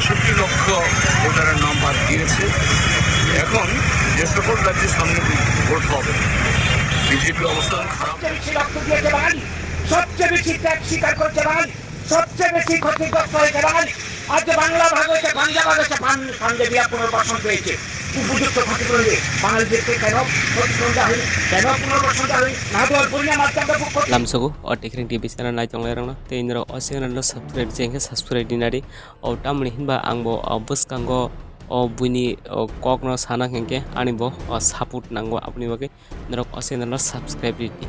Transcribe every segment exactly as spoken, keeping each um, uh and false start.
ছেষট্টি লক্ষ ভোটারের নাম বাদ দিয়েছে। এখন যে সকল রাজ্যে সামনে ভোট হবে, বিজেপি অবস্থান খারাপ। সবচেয়ে বেশি রক্ত দিয়েছে বাঙালি, সবচেয়ে বেশি ত্যাগ স্বীকার করছে বাঙালি, সবচেয়ে বেশি ক্ষতিগ্রস্ত হয়েছে বাঙালি। আজ যে বাংলা ভাগ হয়েছে, পাঞ্জাব ভাগ হয়েছে, পান-, পাঞ্জাবিরা পুনর্বাসন পেয়েছে। উপযুক্ত ক্ষতিপূরণ দিয়ে বাঙালিদেরকে কেন ক্ষতিপূরণ দেওয়া হয়নি, কেন পুনর্বাসন দেওয়া হয়নি, না দেওয়ার পরিণাম আজকে আমরা ভোগ করছি। Lamsogo o Tikhring T V channel nai tonglairokno tei norok o channel no subscribe chengkhe subscribe dinari. O tamoni hinba ang bo o bwskango o buini o kokno sana hinkhe ani bo o support nango, aboni bagwi norok o channel no subscribe ridi.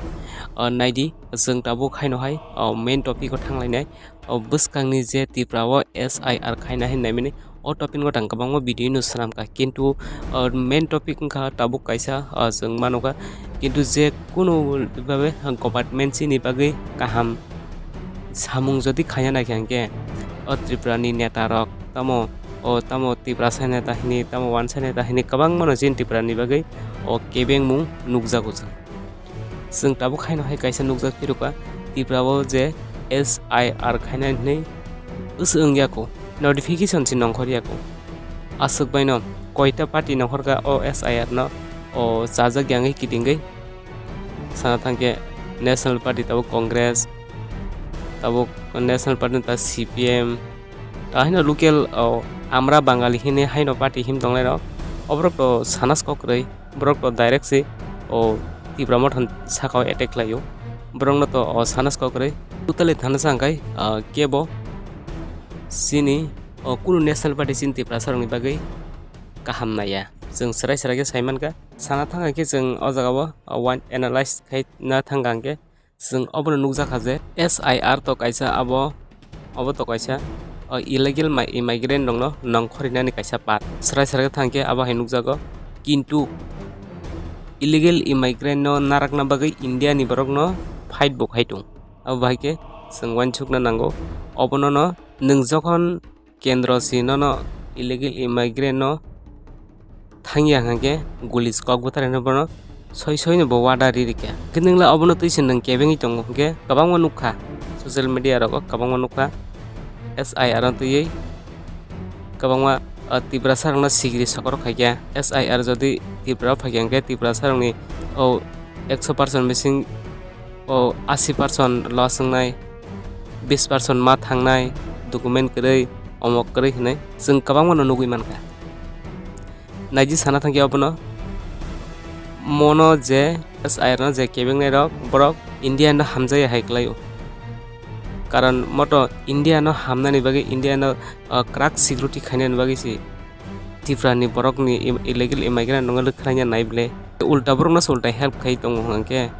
O naidi, chwng tabuk haino hai o main topic o thanglainai. O bwskangni je Tripura o S I R khaina hinwi naimani, o topic no tang kwbangma video no swnamkha, kintu o main topic wngkha tabuk kaisa o chwng manukha, kintu je kunu babe government chini bagwi kaham samung jodi khaina naikha hinkhe o Tripura ni neta rok tamo o tamo Tiprasa neta hini tamo wansa neta hini kwbangma no chini Tripura ni bagwi o kebengmung nukjago chwng. Chwng tabuk haino hai kaisa nukjak phirukha, Tripura o je S I R khaina hinwi wngya ko, notification se nongkhor ya ko. Aswk baino koita party nongkhorkha o S I R no, o chajak yangwi kitingwi sana thangkhe National Party tabuk Congress, tabuk National Party ta C P M, ta haino local o Amra Bangali hinwi haino party him tonglairok, oborok to sanas kokrwi. Borok to direct se o Tipra Motha ni saka o attack khlaio. Borok no to o sana se kokrwi. Totally thana sa hwnkhe, ah, kebo chini o kunu national party chini Tiprasa rokni bagwi kaham naiya. Chwng swrai swrai khe sai mankha. Sana thang khe chwng o jaga o, ah, wine analyze khai na thang kha hwnkhe. Chwng obono nukjakha je S I R to kaisa abo, obo to kaisa, o illegal mi-, immigrant rokno nongkhor rinani kaisa part. Swrai swrai thangkhe abo hai nukjago. Kintu illegal immigrant no narakna bagwi India ni borokno fight bo khai tong. Abo bahai khe chwng uansukna nango. Obono no nwng jokhon kendro si nono illegal immigrant no thangya hwnkhe guli kok bwtharino bono soi soi no bo wada ri rikha. Hwnkhe nwngla obono twi se nwng kebengwi tongo hwnkhe kwbangma nukha, social media rogo kwbangma nukha, S I R no twiwi kwbangma, ah, Tiprasa rokno sikiri sokorok khaikha. S I R jodi Tripura o phaikha hwnkhe Tiprasa rokni o ekso percent bising o asi percent loss wngnai, bis percent ma thangnai, document kwrwi, omok kwrwi hinwi chwng kwbangma no nugwi mankha. Naidi sana thangkhe obono, mono je S I R no je kebengnai rok, borok India no hamjaya hai kwlaio. Karon moto India no hamnani bagwi, India no, uh, crack security khainani bagwi se Tripura ni borok ni im-, illegal immigrant no lwk khlaina nai ble. Ulta borok no se ulta help khai tongo hwnkhe.